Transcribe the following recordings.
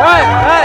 ເຮີ້ຍ ເຮີ້ຍ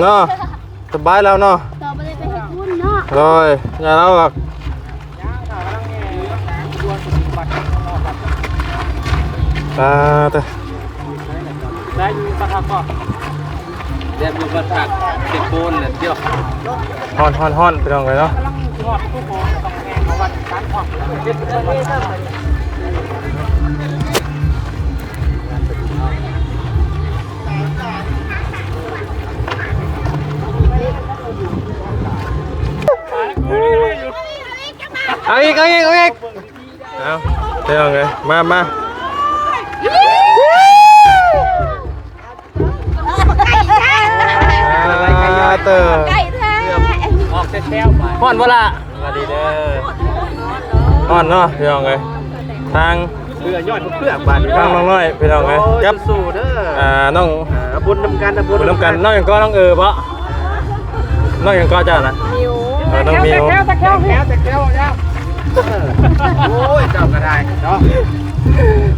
ເນາະ ສະບາຍແລ້ວເນາະ ເຈົ້າບໍ່ໄດ້ໄປເຮັດບຸນເນາະ ໂດຍ ຢ່າເລົ່າດອກ ອ່າ ເຕີ ໄດ້ຢູ່ປະທັກບໍ່ ແບບຢູ່ປະທັກເປັນໂກນແຫຼະ ດຽວ ຮ້ອນໆໆ ພີ່ນ້ອງເອີຍເນາະ ຮອດທຸກໂມງຕ້ອງແຮງເພາະວ່າ ເອົາອີກ ເອົາອີກ ເອົາອີກ ເອົາ ພີ່ນ້ອງເອີຍ ມາ ມາ ອ່າ ເຕີ ໃກ້ແທ້ ອອກແຊວໆ ໄປ ຮ້ອນບໍ່ລະ? ສະບາຍດີເດີ ຮ້ອນເນາະ ພີ່ນ້ອງເອີຍ ທາງ ເພື່ອຍອດເພື່ອບາດນີ້ ທາງນ້ອງນ້ອຍ ພີ່ນ້ອງເອີຍ ໂອ້ຍ ກັບ ສູ້ໆເດີ ອ່າ ນ້ອງ ອ່າ ບຸນນຳກັນນະ ບຸນນຳກັນ ນ້ອງຫຍັງກໍ ນ້ອງເອີບໍ່? ນ້ອງຫຍັງກໍເຈົ້ານະ? ມິວ ເອີ ນ້ອງມິວ ແຊວໆ ໂອ້ຍ ເຈົ້າກໍໄດ້ເນາະ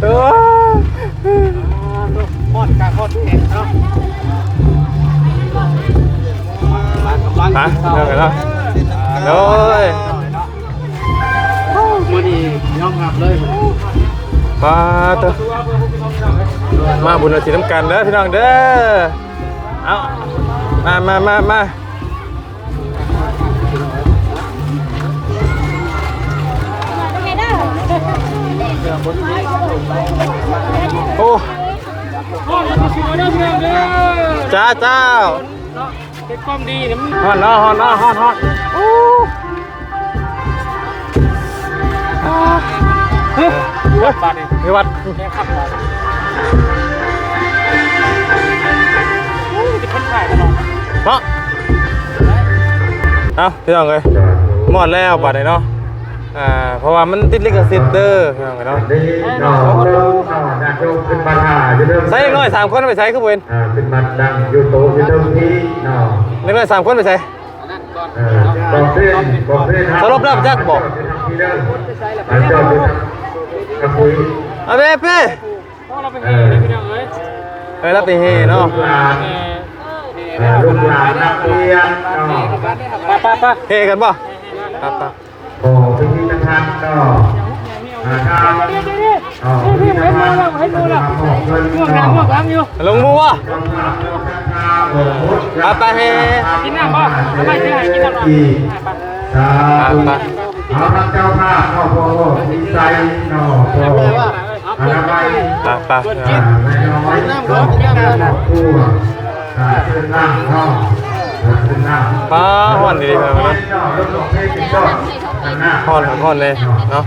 ໂອ້ຍ ຮອດກາຮອດແຂກເນາະ ມາກຳລັງ ຮະ ກິນເຂົ້າ ເນາະ ໂດຍ ມື້ນີ້ຍອມຮັບເລີຍ ປາດໂທ້ ມາບຸນກະຖິນນຳກັນເດີພີ່ນ້ອງເດີ ເອົາ ມາ ມາ ມາ ມາ ໂອ້ ຈ້າ ເຈົ້າ ເຮັດຄວາມດີນຳ ຮ້ອນເນາະ ຮ້ອນເນາະ ຮ້ອນ ຮ້ອນ ໂອ້ ອ່າ ເຮີ້ຍ ເອີ ບາດນີ້ ມີວັດ ແມ່ນຄັກເນາະ ໂອ້ຍ ຊິເພິ່ນຖ່າຍຕະຫຼອດເນາະ ເອົ້າ ພີ່ນ້ອງເອີຍ ມອດແລ້ວບາດນີ້ເນາະ ອ່າ ເພາະວ່າມັນຕິດລິຂະສິດເດີ ພີ່ນ້ອງເອີຍເນາະ ເນາະ ໃຊ້ເດັກນ້ອຍສາມຄົນໄປໃສຄືບໍ່ເຫັນ ອ່າ ຂຶ້ນມານັ່ງຢູ່ໂຕະຢູ່ເທິງພີ້ເນາະ ເດັກນ້ອຍສາມຄົນໄປໃສ? ເອີ ສະຫຼຸບແລ້ວຈັກບໍ່? ເອົາເປ ເອີ ເອີ ລາວໄປເຮເນາະ ເອີ ລູກຫຼານນັກຮຽນເນາະ ໄປໆໆ ເຮກັນບໍ່? ໄປໆ ຂໍພິພິທະພັນເນາະ ອ່າ ທາງ ເອີ ພິພິທະພັນ ລົງໝູ່ບໍ່? ໄປໆ ເຮ ກິນນ້ຳບໍ່? ໄປ ຊິໃຫ້ກິນນ້ຳບໍ່? ໄປ ໄປ ເອົາທາງເຈົ້າພາບເນາະ ພໍ່ວິໄຊເນາະ ພໍ່ອະນາໄມ ໄປໆ ອ່າ ແມ່ນ້ອຍເນາະ ຄອບຄົວ ອ່າ ເຊີນນັ່ງເນາະ ເຊີນນັ່ງ ປ້າ ຮ້ອນດີເນາະ ເນາະ ຮ້ອນ ຮ້ອນເລີຍເນາະ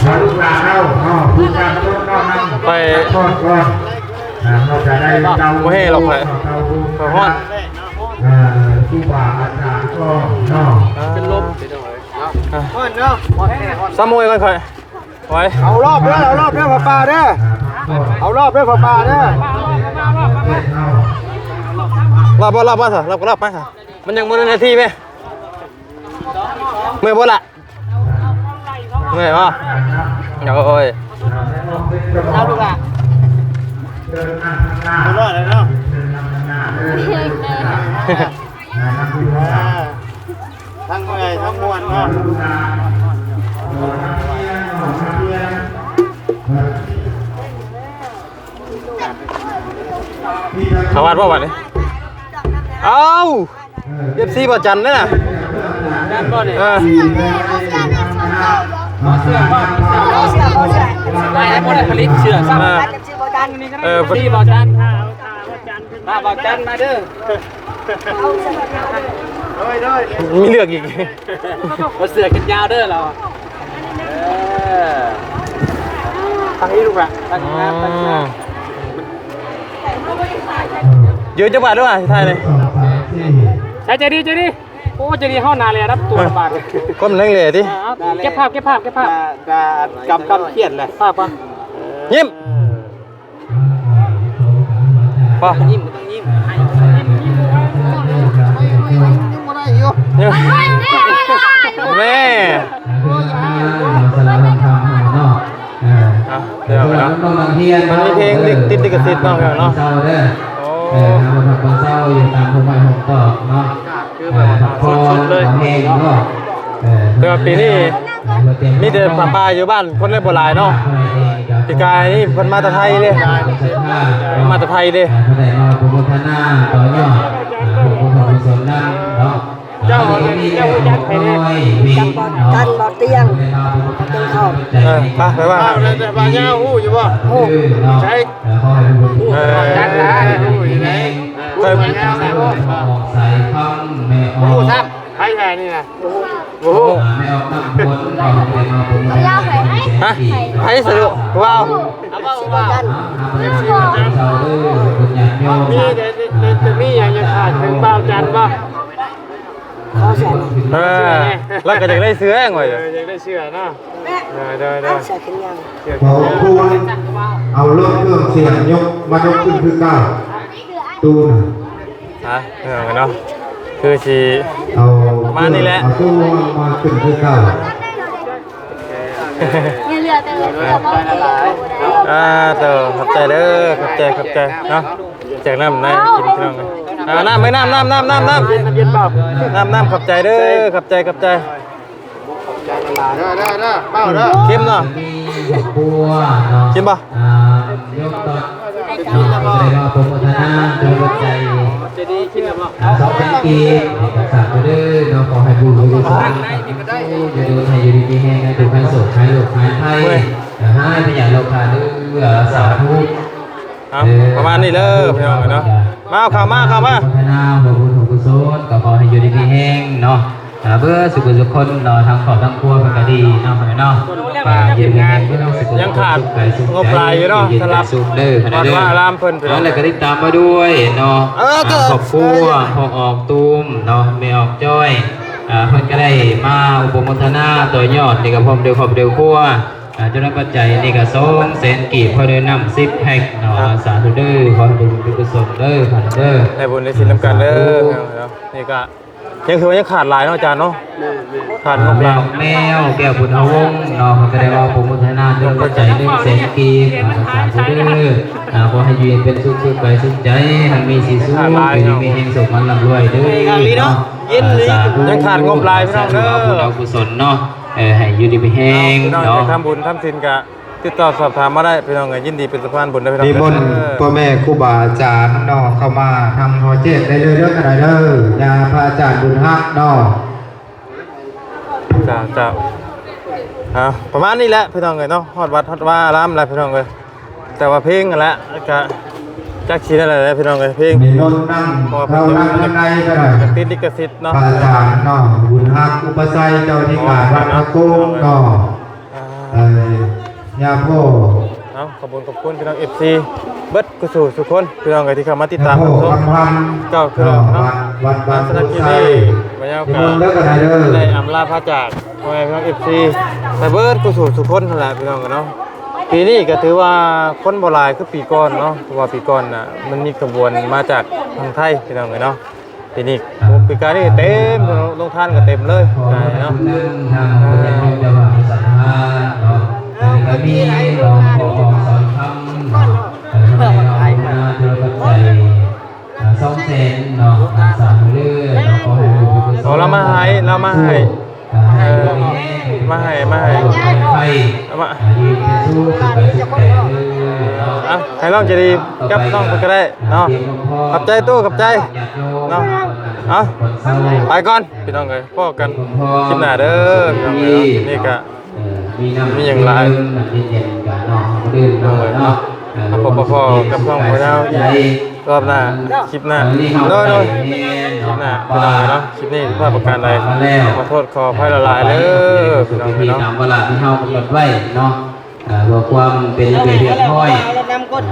ມາລູກຫຼານເຮົາເນາະ ຜູ້ການຕົ້ນເນາະ ໄປ ນຳ ໄປ ບໍ່ແຮ່ດອກ ຂ້ອຍ ຂ້ອຍຮ້ອນ ເອີ ຄູບາອາຈານກໍເນາະ ເປັນລົມ ອ່າ ຮ້ອນເນາະ ຮ້ອນແທ້ ຮ້ອນ ສາມໂມງກ່ອນຂ້ອຍ ໄວ້ ເອົາລອບເດີ ເອົາລອບເດີ ຜ້າປ່າເດີ ເອົາລອບເດີ ຜ້າປ່າເດີ ລອບບໍ່ ລອບບໍ່ຊະ ລອບກໍລອບໄປຊະ ມັນຍັງບໍ່ໄດ້ນາທີແມ ເມື່ອຍບໍ່ລະ? ເມື່ອຍບໍ່? ໂອ້ຍ ເອົາລູກຫຼານ ເດີນໜ້າທາງໜ້າ ເດີນນຳທາງໜ້າເດີ ເອີ ທັງເມື່ອຍທັງມ່ວນເນາະ ເຂົ້າວັດບໍ່ບັດນີ້? ເອົ້າ ເອັຟຊີ ບໍ່ຈັນເດ້ນະ ຈັນບໍ່ນີ້? ເອີ ບໍ່ເຊື່ອບໍ່? ບໍ່ເຊື່ອ ບໍ່ເຊື່ອ ບໍ່ເຊື່ອ ບໍ່ໄດ້ຜະລິດເຊື່ອຊ້ຳ ເອີ ເອີ ເອັຟຊີ ບໍ່ຈັນ ຖ້າບໍ່ຈັນ ຖ້າບໍ່ຈັນມາເດີ ມີເລື່ອງອີກ ບໍ່ເຊື່ອກັນຍາວເດີລາວ ເອີ ຕັ້ງນີ້ລູກລະ ຕັ້ງນີ້ ອືມ ຕັ້ງນີ້ ຢືນຈັກບາດເດີວ່າ ຊິຖ່າຍນີ້ ໃສ່ໃຈດີ ໃຈດີ ໂອ້ ໃຈດີ ເຮົາໜ້າແຫຼດັບຕົວບາດ ຄວາມແຮງແຫຼຕິ ເອີ ເກັບພາບ ເກັບພາບ ເກັບພາບ ກະກຳຄຽດແຫຼະ ພາບກ່ອນ ຍິ້ມ ບໍ່ ຍິ້ມ ຕ້ອງຍິ້ມ ຍິ້ມບໍ່ໄດ້ຢູ່ ແມ່ ເອີ ເອີ ເນາະ ມັນມີເພງຕິດລິຂະສິດເນາະ ເນາະ ໂອ້ ເອີ ຫາບໍ່ທັນບໍ່ເຊົາຢູ່ຕາມໂຮມໄມ້ໂຮມຕອກເນາະ ເອີ ພັກຜ່ອນເອົາແຮງເນາະ ເອີ ແຕ່ວ່າປີນີ້ມີແຕ່ປະປາຢູ່ບ້ານ ຄົນເລີຍບໍ່ຫຼາຍເນາະ ປີກາຍນີ້ເພິ່ນມາແຕ່ໄທເດ້ ມາແຕ່ໄທເດ້ ເອີ ເພິ່ນໄດ້ມາໂປຣໂມທະນາຕໍ່ຍອດ ເອີ ບຸນກຸສົນນຳເນາະ. ເຈົ້າ ເຈົ້າຮູ້ຈັກໃຜແດ່? ກັນບໍ່ ກັນບໍ່ຕຽງ ເອີ ໄປ ໄປວ່າ ວ່າຍາວຮູ້ຢູ່ບໍ່? ຮູ້ ໃສ? ເອີ ຈັກຫຼາຍ ຮູ້ຢູ່ໃດ? ເອີ ຍາວ ຮູ້ຊ້ຳ ໃຜແທ້ນີ້ນະ? ບໍ່ຮູ້ ບໍ່ຮູ້ ບໍ່ຮູ້ ຮະ? ໃຜສະດຸ? ວ້າວ ເອົາເວົ້າ ເວົ້າ ມີແຕ່ ແຕ່ ແຕ່ມີຫຍັງຢາກຝາກເຖິງບ່າວຈັນບໍ່? ຂໍເສື້ອແດ່ ເອີ ລາວກໍຢາກໄດ້ເສື້ອຫຍັງວ່າ ເອີ ຢາກໄດ້ເສື້ອເນາະ ເດີ ເດີ ເດີ ເອົາເສື້ອແຂນຍາວ ເສື້ອແຂນຍາວ ເອົາລົດເຄື່ອງສຽງຍົກ ມາຍົກຂຶ້ນຄືເກົ່າ ຕູ້ນະ ຮະ ເອີ ເນາະ ຄືຊິເອົາ ປະມານນີ້ແຫຼະ ເອົາຕູ້ມາຂຶ້ນຄືເກົ່າ. ອ່າ ໂຕ ຂອບໃຈເດີ ຂອບໃຈ ຂອບໃຈເນາະ ແຈກນ້ຳໃນກິນພີ່ນ້ອງ ອ່າ ນ້ຳ ນ້ຳ ນ້ຳ ນ້ຳ ນ້ຳ ນ້ຳ ເຢັນ ເຢັນເປົ່າ ນ້ຳ ນ້ຳ ຂອບໃຈເດີ ຂອບໃຈ ຂອບໃຈ ເດີ ເດີ ເດີ ເບົາເດີ ເຄັມເນາະ ມີຄອບຄົວເນາະ ກິນບໍ່? ອ່າ ຍົກຕອນ ເນາະ ກໍໄດ້ມາໂປຣໂມທະນາ ໂດຍຂອບໃຈ ອ່າ ສອງແສນກີບ ໃຫ້ກັບສາທຸເດີເນາະ ຂໍໃຫ້ບຸນກຸສົນ ຢ່າດົນ ໃຫ້ຢູ່ດີມີແຮງ ໃຫ້ທຸກ ໃຫ້ໂສກ ໃຫ້ໂລກ ໃຫ້ໄພ ເອີ ຫາຍພະຍາດໂລຄາເດີ ສາທຸ ເອົາ ເອີ ປະມານນີ້ເດີພີ່ນ້ອງເນາະ ມາ ເຂົ້າມາ ເຂົ້າມາ ໂມທະນາ ຮ່ວມບຸນຮ່ວມກຸສົນ ກໍຂໍໃຫ້ຢູ່ດີມີແຮງເນາະ ອ່າ ເບິດສຸກຄົນເນາະ ທັງຄອບທັງຄົວເພິ່ນກໍດີເນາະ ເນາະ ອ່າ ຢູ່ດີມີແຮງເບິດສຸກຄົນ ຍັງຂາດງົບຫຼາຍຢູ່ເນາະ ສຳລັບວັດວາອາລາມເພິ່ນ ແລ້ວກໍຕິດຕາມມາດ້ວຍເນາະ ເອີ ອ່າ ຄອບຄົວພໍ່ອອກຕູມເນາະ ແມ່ອອກຈ້ອຍ ອ່າ ເພິ່ນກໍໄດ້ມາໂປຣໂມທະນາຕໍ່ຍອດນີ້ກໍພ້ອມດ້ວຍຄອບດ້ວຍຄົວ ອ່າ ຈຳນວນປັດໄຈນີ້ກໍສອງແສນກີບ ພ້ອມດ້ວຍນ້ຳສິບແພັກເນາະ ສາທຸເດີ ຂໍໃຫ້ບຸນກຸສົນເດີ ເດີ ໄດ້ບຸນໄດ້ສິນນຳກັນເດີ ເນາະ ນີ້ກໍ ຍັງຖືວ່າຍັງຂາດຫຼາຍເນາະອາຈານເນາະ ແມ່ນໆ ຂາດງົບຫຼາຍ ແມ່ອອກແມວ ແກ້ວບຸນອາວົງເນາະ ເພິ່ນກໍໄດ້ມາໂປຣໂມທະນາ ຈຳນວນປັດໄຈໜຶ່ງແສນກີບ ອ່າ ສາທຸເດີ ອ່າ ຂໍໃຫ້ຢູ່ເປັນສຸກ ສຸກກາຍສຸກໃຈ ຮັ່ງມີສີສຸກ ຢູ່ດີມີແຮງ ໂຊກໝານລ່ຳລວຍເດີເນາະ ເນາະ ອ່າ ສາທຸ ຍັງຂາດງົບຫຼາຍພີ່ນ້ອງເດີ ບຸນອາກຸສົນເນາະ ເອີ ໃຫ້ຢູ່ດີມີແຮງເນາະ ພີ່ນ້ອງຢາກທຳບຸນທຳສິນກະ ຕິດຕໍ່ສອບຖາມມາໄດ້ພີ່ນ້ອງເອີຍ ຍິນດີເປັນສະພານບຸນເດີພີ່ນ້ອງ ນິມົນພໍ່ແມ່ຄູບາອາຈານເນາະ ເຂົ້າມາທາງຫໍແຈ້ງໄດ້ເລີຍເດີ ກໍໄດ້ເດີ ຍາພະອາຈານບຸນຮັກເນາະ ເຈົ້າ ເຈົ້າ ອ່າ ປະມານນີ້ແຫຼະພີ່ນ້ອງເອີຍເນາະ ຮອດວັດຮອດວາອາລາມແລ້ວພີ່ນ້ອງເອີຍ ແຕ່ວ່າເພງຫັ້ນແຫຼະ ກະຈັກຊິແນວໃດແຫຼະພີ່ນ້ອງເອີຍ ເພງ ມີລົດນັ່ງ ເພາະວ່າເພິ່ນ ເຮົານັ່ງຂ້າງໃນກໍໄດ້ ຕິດລິຂະສິດເນາະ ພະອາຈານເນາະ ບຸນຮັກ ອຸປະໄຊ ເຈົ້າອະທິການວັດພະໂກງເນາະ ອ່າ ເອີ ຍາໂພ ເອົາ ຂອບຄຸນ ຂອບຄຸນພີ່ນ້ອງເອັຟຊີ ເບິດສູ່ສູ່ຄົນ ພີ່ນ້ອງເອີຍ ທີ່ເຂົ້າມາຕິດຕາມຮັບຊົມ ເຈົ້າ ພີ່ນ້ອງເນາະ ວັດ ວັດ ວັດ ສຳລັບຄລິບນີ້ ບ່າວຍາວກໍໄດ້ອຳລາພາຈາກ ພໍ່ແມ່ພີ່ນ້ອງເອັຟຊີ ໄປເບິດສູ່ສູ່ຄົນຫັ້ນແຫຼະ ພີ່ນ້ອງເນາະ ປີນີ້ກໍຖືວ່າຄົນບໍ່ຫຼາຍຄືປີກ່ອນເນາະ ເພາະວ່າປີກ່ອນນະ ມັນມີຂະບວນມາຈາກທາງໄທ ພີ່ນ້ອງເອີຍເນາະ. ປີນີ້ ໂອ້ ປີກາຍນີ້ເຕັມ ໂຮງທານກໍເຕັມເລີຍ ເນາະ ທາງຜູ້ໃຫຍ່ແມ່ນເຈົ້າພາບສະຖານເນາະ ອັນນີ້ກໍມີນ້ອງພໍ່ອອກສອນຄຳເນາະ ເອີ ເພິ່ນໄດ້ມາໂອນມາໂທລະປັດໄຈ ອ່າ ສອງແສນເນາະ ອ່າ ສາທຸເດີເນາະ ຂໍໃຫ້ບຸນກຸສົນ ໂອ້ ລາວມາໃຫ້ ລາວມາໃຫ້ ອ່າ ໃຫ້ ເອີ ມາໃຫ້ ມາໃຫ້ ໃຫ້ໂຊກໃຫ້ໄພ ເອົາມາ ອ່າ ຢູ່ເປັນສຸກ ສຸກກາຍສຸກໃຈເດີເນາະ ເອົາ ໃຫ້ນ້ອງໃຈດີກັບນ້ອງເພິ່ນກໍໄດ້ເນາະ ອ່າ ຂອບໃຈຕູ້ ຂອບໃຈເນາະ ເອົາ ໄປກ່ອນພີ່ນ້ອງເອີຍ ພໍ້ກັນຄລິບໜ້າເດີພີ່ນ້ອງເອີຍເນາະ ຄລິບນີ້ກະ ເອີ ມີຫຍັງຫຼາຍ ນ້ຳເຢັນໆກັນເນາະ ມາດື່ມເນາະ ມາພົບມາພໍ້ກັບຊ່ອງຂອງເຮົາອີກ ຮອບໜ້າ ຄລິບໜ້າ ໂດຍໆ ຄລິບໜ້າພີ່ນ້ອງເອີຍເນາະ ຄລິບນີ້ຜິດພາດປະການໃດ ຂໍໂທດຂໍອະໄພຫຼາຍໆເດີພີ່ນ້ອງເອີຍເນາະ ຕາມເວລາທີ່ເຮົາກຳນົດໄວ້ເນາະ ອ່າ ເພື່ອຄວາມເປັນລະບຽບຮຽບຮ້ອຍ ຕອນ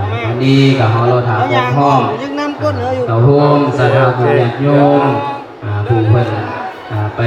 ນີ້ກໍເຮົາລໍຖ້າຄວາມພ້ອມ ເຂົ້າໂຮມ ສາທາບຸນຍາດໂຍມ ອ່າ ຜູ້ເພິ່ນ ອ່າ ໄປ